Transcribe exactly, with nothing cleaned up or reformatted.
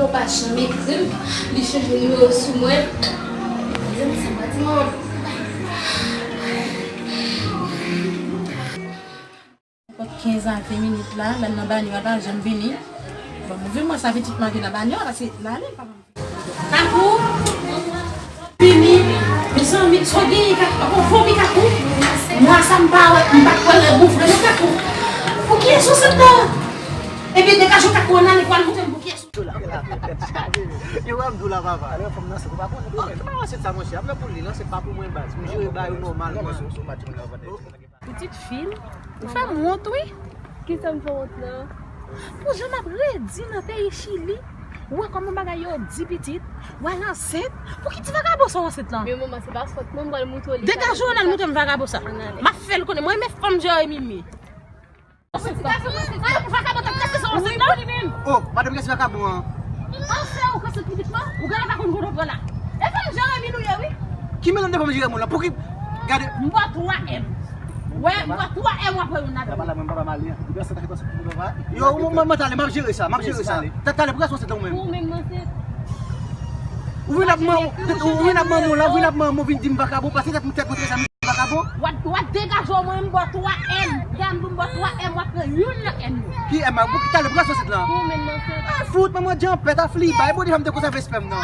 Yo pa janm ekri m, li chanje nimewo sou mwen. Mezanmi, sa m pral di manman m? Nenpòt kenz a ven minit la, lè m nan banyo a, l pa janm vini. Bon, m vin wè sa pitit mwen vin nan banyo a, paske l ale, l pa Kakou vini, mezanmi, sa w genyen, Kakou? Papa, w vomi, Kakou. Mwa sa m pa wè, m pa t wè lè goufre non, Kakou. Pou kiyès ou sot la? Ebyen, degaje w, Kakou, ann ale pou al montre m pou kiyès ou. Yo, wè m di w la, papa. Alò, fanm nan, se ou pa konnen. Oh, ki pa wè se sa, monchè. Ap nan pou li, non, se pa pou mwen, baz. M jere bagay yo nòmal, mwen. Pitit fi m, ou fè m wont, wi. Kisa m fè wont la? Pou jan m ap redi nan peyi Chili, ou wè kòman bagay yo di pitit, w al ansent. Pou ki ti vagabon sa w ansent lan? Men manman, se pa fòt mwen, m pral moutre w li. Degaje w, ann al moutre m vagabon sa. Ann ale. M ap fè l konnen, mwen renmen fanm Jeremi. Vagabon t ap kase sa w ansent lan? Oh, madanm, kiyès vagabon an? An fè ou kase pitit mwen, ou genlè pa konn kote w pran la. E fanm Jeremi nou ye, wi. Ki melanj de fanm Jeremi la? Pouki? Gade. M bò twa M. Wè, m bò twa M, w ap wè youn ladan yo. Yo, mwen, mwen, talè, m ap jere sa, m ap jere sa. Ta-, talè, pou gason se ou menm. Ou menm, mwen se. Ou vin ap manman, ou vin ap manman, la, ou vin ap manman, ou vin di m vakabon, pase tèt mwen, tèt mwen, tèt mwen, vakabon. W ap, w ap degaje w, mwen, m bò twa M. Gade m, m bò twa M, w ap pran youn nan M yo. Ki M a? Pou ki talè, pou gason se la? Ou menm, mwen se. A fout, manman, djanpèt, a flibay, bon, deja m te konn sa vespè m nan.